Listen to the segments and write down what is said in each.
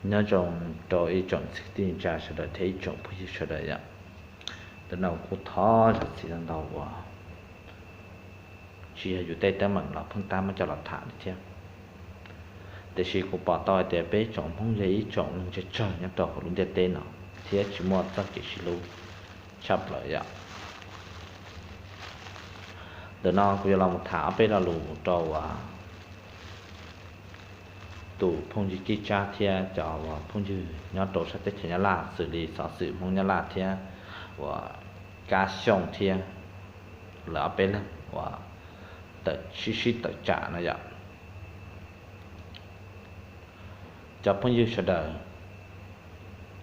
Nyob zoo rau ib tsoom txiv tij ntsa sawv daws thiab ib tsoom phooj ywg sawv daws yom. Ntawm no kuv thov zam txim ntau uas tsis yog yus tej teeb meem los pheej tab muab coj los tham li thiab. Tiam sis kuv pom tau hais tias peb tsoom Hmoob yog ib tsoom neeg tsawg tsawg nyob rau hauv lub ntiaj teb no thiab tsis muaj txoj kev sib hlub tshaj plaws yom. Ntawm no kuv yuav los mus tham ob peb lo lus rau tus phooj ywg Kib Tsab thiab cov uas phooj ywg nyob rau sab teb chaws Nyab Laj xws li xov xwm Hmoob Nyab Laj thiab uas Kab Xyooj thiab lawv ob peb leeg uas tawm sib sib tawm tsam no yom. Cov phooj ywg sawv daws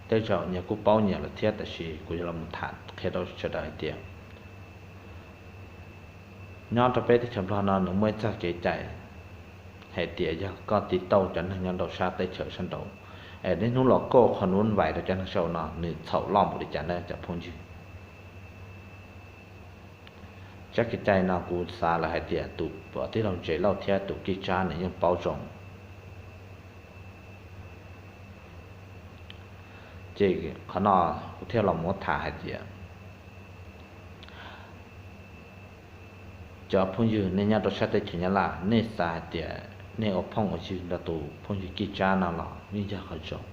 tej zaum nyias kuj paub nyias lawm thiab, tab sis kuv yuav los tham qhia rau sawv daws hais tias nyob rau peb teb chaws Nplog no nws muaj ib txoj kev cai hais tias yog koj tiv tauj cov neeg nyob rau sab teb chaws sab nraud es niaj hnub los koj qhov nuav vais rau cov neeg sau no nws txhaum loj npaum li cas na cov phooj ywg. Tsab kev cai no kuv xav lawm hais tias tus tij laug Ntses Lauj thiab tus Kib Tsab nws yeej paub zoo. Ces qhov no kuv thiaj los muab tham hais tias cov phooj ywg nej nyob rau sab teb chaws Nyab Laj, nej xav hais tias nej ua phooj ua ywg nrog tus phooj ywg Kib Tsab no los yeej yog qhov zoo.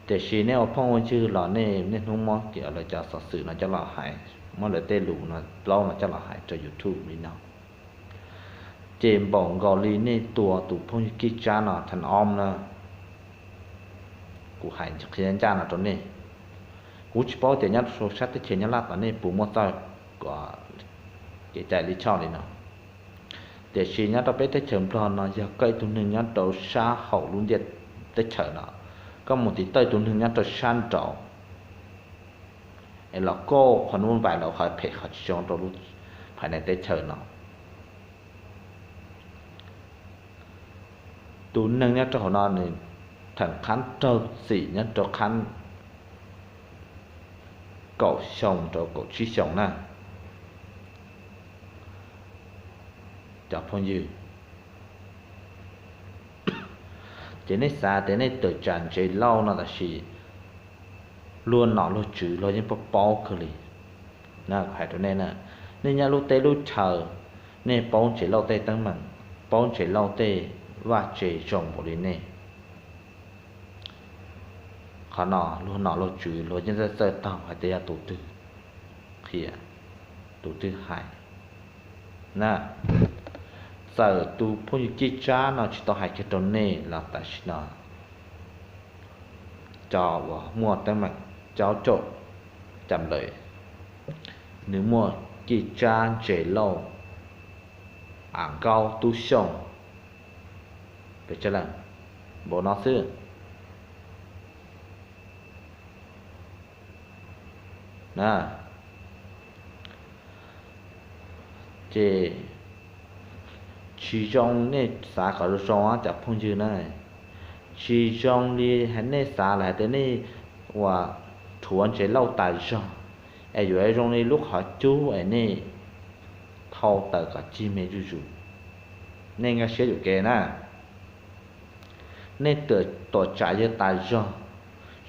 Tiam sis nej ua phooj ua ywg los nej niaj hnub muab lawv cov xov xwm no coj los hais, muab lawv tej lus no plaub no coj los hais rau YouTube li no, ces npaum nkaus li nej tua tus phooj ywg Kib Tsab no tha ob na. Kuv hais qhia ncaj no rau nej, kuv tsis paub tias nyob rau sab teb chaws Nyab Laj tom nej puas muaj txoj kev cai li choj li no. Tiam sis nyob rau peb teb chaws Nplog no yog koj ib tug neeg nyob rau sab hauv lub ntiaj teb chaws no, koj mus tiv tauj tus neeg nyob rau sab nraud es los koj qhov nuav vais los qhov phem qhov tsis zoo rau lub phaiv neeg teb chaws no. Tus neeg nyob rau hauv no nws theem qhab raug txim nyob rau qhab kaum xyoo rau kaum tsib xyoo na. Cov phooj ywg, ces nej xav tias nej tawm tsam Ntses Lauj no tab sis luag nom luag tswv luag yeej paub paub kawg li. Hais rau nej na, nej nyob lub teb lub chaw, nej paub Ntses Lauj tej teeb meem, paub Ntses Lauj tej vaj tse zoo npaum li nej. Qhov no luag nom luag tswv luag yeej txawj txawj taug hais tias yog tus twg qhia, tus twg hais na. Txawm tus phooj ywg Kib Tsab no tsis tau hais kiag rau nej los tam sim no cov uas muaj teeb meem caub caum cam lawm, nws muaj Kib Tsab, Ntses Lauj, Am Nkaub, Tub Xyooj, pes tsawg leej, npaum no xwb. Ces tsis zoo, nej xav kom zoo zoo cov phooj ywg na, tsis zoo li nej xav lawm hais tias nej uas rhuav Ntses Lauj tas zog es yuav zoo li lub qhov cub es nej thau tawm kom cig me zuj zus. Nej nkag siab yuam kev na, nej tuam tsam yawg tas zog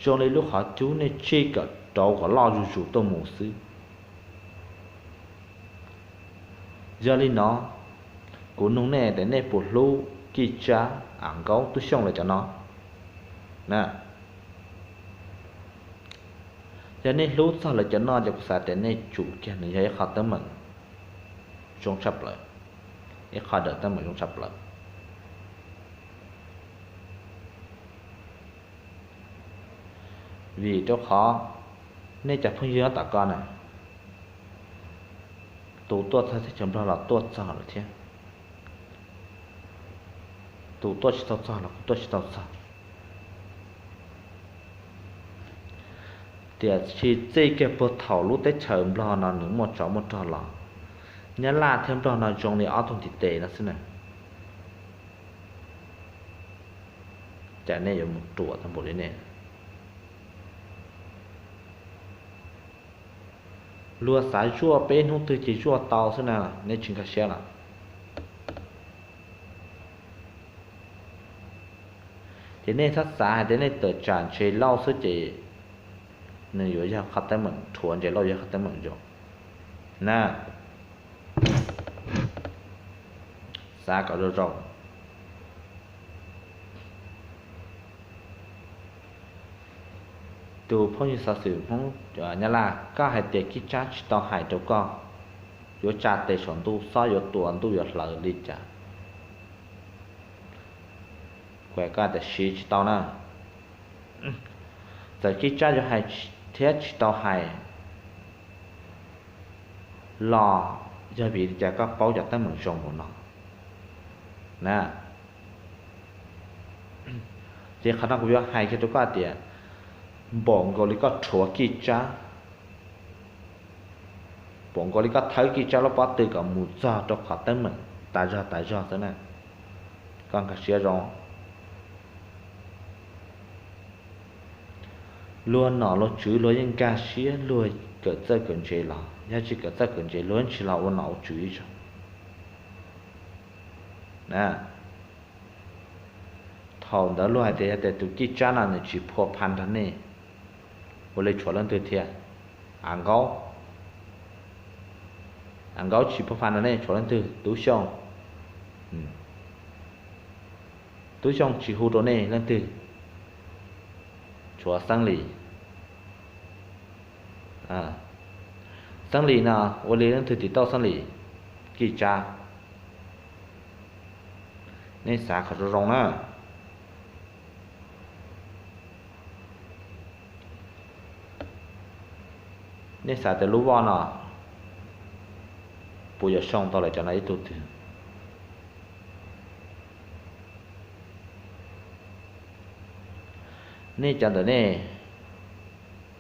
zoo li lub qhov cub, nej tsij kom rauv kom loj zuj zus tuaj mus xwb. Yog li no, kuv nug nej tias nej puas hlub Kij Tsab, Am Nkaub, Tub Xyooj lawv cov no na? Yog nej hlub txog lawv cov no ces kuv xav tias nej tsum kiag nws yog ib qho teeb meem zoo tshaj plaws, ib qho dawm teeb meem zoo tshaj plaws. Vim rau qhov nej cov phooj ywg nyob tom ko na, tus tuaj txog teb chaws Nplog los tuaj txog lawm thiab, tus tuaj tsis tau txog los kuj tuaj tsis tau txog. Tiam sis txij kiag puag thaum lub teb chaws Nplog no nws muaj tsov muaj rog los, Nyab Laj thiab Nplog no zoo li ob tug ntiv tes no xwb na. Cas nej yuav mus ruam tau npaum li nej? Luag xav zuaj peb hnub twg ces zuaj tau xwb na, nej tsis nkag siab los? Ces nej txhob xav hais tias nej tawm tsam Ntses Lauj xwb ces nws yuav yog qhov teeb meem rhuav, Ntses Lauj yuav yog qhov teeb meem zoo na. Xav kom zoo zoo. Tus phooj ywg xov xwm Hmoob Nyab Laj, koj hais tias Kib Tsab tsis tau hais rau koj, yuav tsa tes saum ntuj xob yuav tua ntuj yuav hlawv li cas? Kuv hais koj tias siv tsis tau na. Txawm Kib Tsab yuav hais thiab tsis tau hais los yog vim li cas koj paub cov teeb meem zoo npaum no na? Ces qhov no kuv yuav hais kiag rau koj tias npaum nkaus li koj rhuav Kib Tsab, npaum nkaus li koj thawb Kib Tsab lub pob tw kom mus txog rau qhov teeb meem tas zog tas zog xwb na. Koj nkag siab zoo. Luag nom luag tswv luag yeej nkag siab luag kawm txawj kawm ntse los, yog tsis kawm txawj kawm ntse luag yeej tsis los ua nom ua tswv ib zaug na. Thaum ntawd luag hais tias yog tias tus Kib Tsab no nws tsis phua pha nrog nej, ua li tshuav leej twg thiab? Av Nkaub. Av Nkaub tsis phua pha nrog nej, tshuav leej twg? Tub Xyooj. Tub Xyooj tsis hu rau nej leej twg? Tshuav Xeeb Lis. Xeeb Lis no ua li leej twg tiv tauj Xeeb Lis? Kib Tsab. Nej xav kom zoo zoo na. Nej xav tias lub voj no puas yuav soo tau lawv cov no ib tug twg? Nej cov ntawm nej,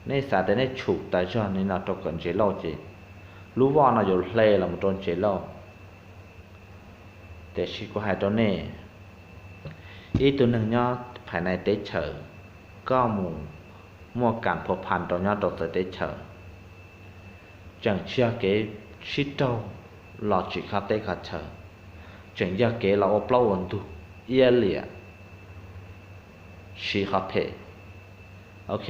nej xav tias nej tshum tas zog li no rau kom Ntses Lauj ces lub voj no yuav hle los mus rau Ntses Lauj. Tiam sis kuv hais rau nej, ib tug neeg nyob phais nais teb chaws, koj mus muaj kam phua pha rau nyob rau txawv teb chaws, tseem tsis yog kev sib raug los tsim kho teb kho chaw, tseem yog kev los ua plaub ua ntug, iab liam, siv qhov phem. Ok,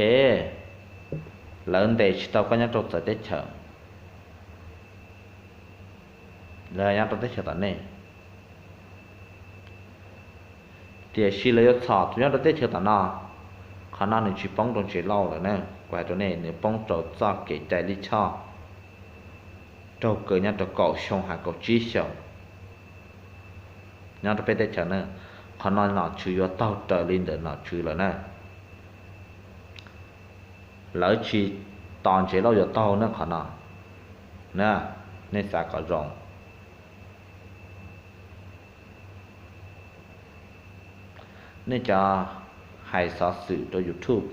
lawv ntes tsis tau koj nyob rau txawv teb chaws, lawv nyob rau teb chaws tom nej. Tiam sis lawv yuav txhom tus nyob rau teb chaws tom no. Qhov no nws tsis poob rau Ntses Lauj lawm na, kuv hais rau nej, nws poob rau txoj kev cai lij choj raug kaw nyob rau kaum xyoo hais kaum tsib xyoos nyob rau peb teb chaws na. Qhov no nom tswv yuav taug raws li ntawm nom tswv lawm na. Lawv tsis tos Ntses Lauj yuav taug na qhov no na, nej xav kom zoo. Nej cov hais xov xwm rau YouTube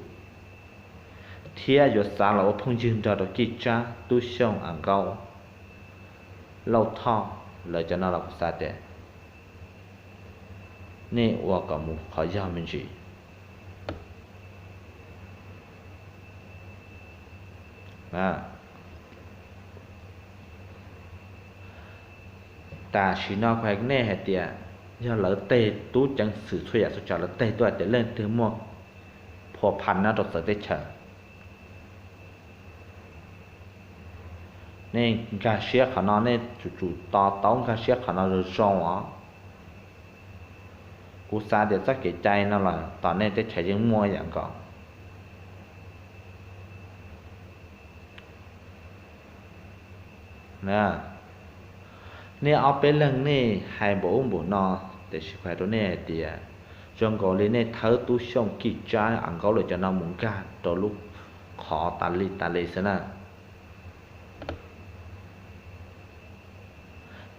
thiab yuav xav los ua phooj ywg nrog rau Kij Tsab, Tub Xyooj, Am Nkaub, Lauj Thoj, lawv cov no los kuv xav tias nej ua kom mus qhov yog me ntsis. Tam sim no kuv hais nej hais tias yog lawv tej tub ceev xwm txhua yam txhua tsav lawv tej tuaj hais tias leej twg muaj phua phan nyob rau txawv teb chaws, nej nkag siab qhov no, nej tsum tsum to taub nkag siab qhov no zoo zoo os. Kuv xav tias txoj kev cai no los tom nej teb chaws yeej muaj yam nkaus. Nej ob peb leeg nej hais npaum ub npaum no, tiam sis kuv hais rau nej hais tias zoo nkaus li nej thawb Tub Xyooj, Kij Tsab, Am Nkaub lawv cov no mus nkag rau lub qhov tas li tas li xwb na.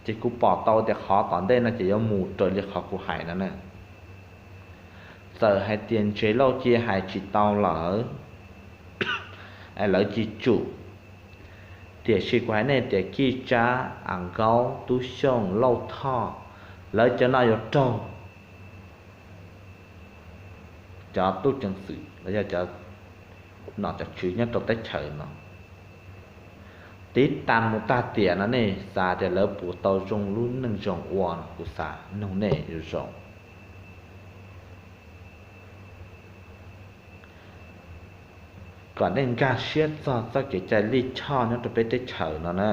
Ces kuv pom tau tias qhov tom ntej no ces yuav mus raws li qhov kuv hais no na. Txawm hais tias Ntses Lauj cia hais tsis tau lawm, lawv cia tsum, tiam sis kuv hais nej tias Kij Tsab, Am Nkaub, Tub Xyooj, Lauj Thoj, lawv cov no yuav raug cov tub ceev xwm los yog cov nom cov tswv nyob rau teb chaws no tiv tas mus tag tiam no, nej xav tias lawv puas tau zoo lub neej zoo ua no? Kuv xav nug nej zoo zoo. kom nej nkag siab txog txoj kev cai lij choj nyob rau peb teb chaws no na.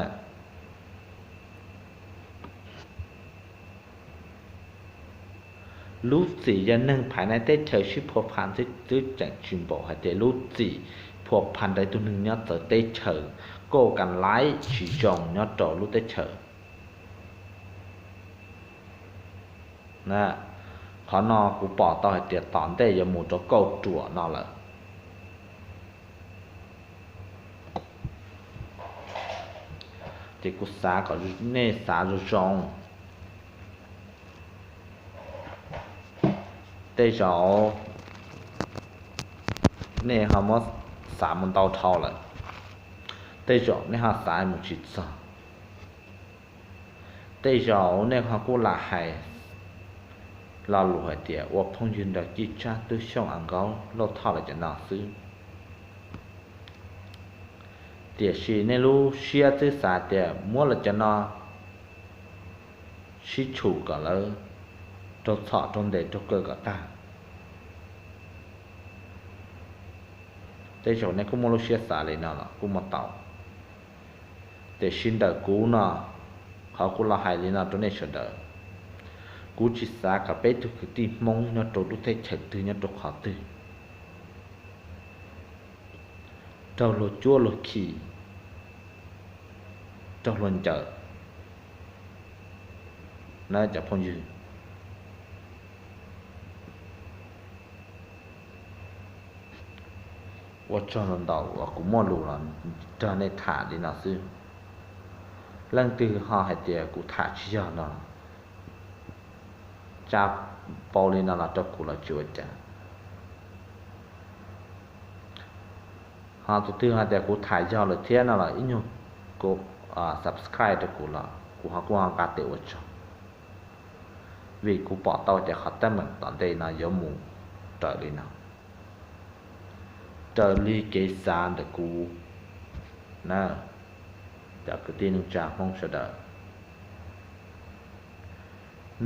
Lub txim yog neeg phaiv nai teb chaws sib phua pha xwb, twb tseem tsis npaum hais tias lub txim phua pha rau ib tug neeg nyob txawv teb chaws, koj ka laib tsis zoo nyob rau lub teb chaws. Qhov no kuv pom tau hais tias tom ntej yuav mus rau kauj ruam no lawm. Ces kuv xav kom nej xav zoo zoo. Tej zaum nej ho muab xav mus ntau dhau lawm, tej zaum nej ho xav mus tsis txog, tej zaum nej ho kuj lam hais lo lus hais tias ua phooj ywg nrog Cib Tsab Tub Xyooj As Nkaub Lauj Thoj los cov no xwb. Tiam sis nej lub siab twb xav tias muab los cov no sib tshum kom lawv raug txhom raug ntes raug kaw kom tag. Tej zaum nej kuj muaj lub siab xav li no los kuj muaj tau. Tiam sis ntawm kuv no, qhov kuv los hais li no rau nej sawv daws, kuv tsis xav kom peb tug kwv tij Hmoob nyob rau lub teb chaws twg nyob rau qhov twg raug luag cuab luag khi, raug luag ncaws na cov phooj ywg. Ua tsaug ntau ntau uas kuv muaj lus los nrog nej tham li no xwb. Leej twg ho hais tias kuv tham tsis yog no, tsa pau li no los rau kuv los tsis ua cas. Ho tus twg hais tias kuv tham yog lawm thiab no los ib nyuag subscribe rau kuv los kuv ho kuj ho nqa tes ua tsaug, vim kuv pom tau tias qhov teeb meem tom ntej no yuav mus raws li no, raws li kev xav ntawm kuv na. Cov kwv tij neej tsa Hmoob sawv daws,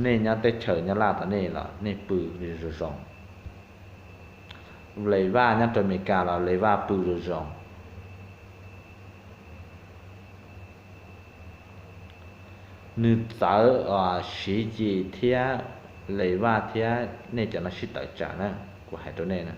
nej nyob teb chaws Nyab Laj tom nej los nej pw zoo zoo. Les Vaj nyob rau Amelikas los Les Vaj pw zoo zoo. Nws txawv Siv Yis thiab Les Vaj thiab nej cov no sib tawm tsam na, kuv hais rau nej na.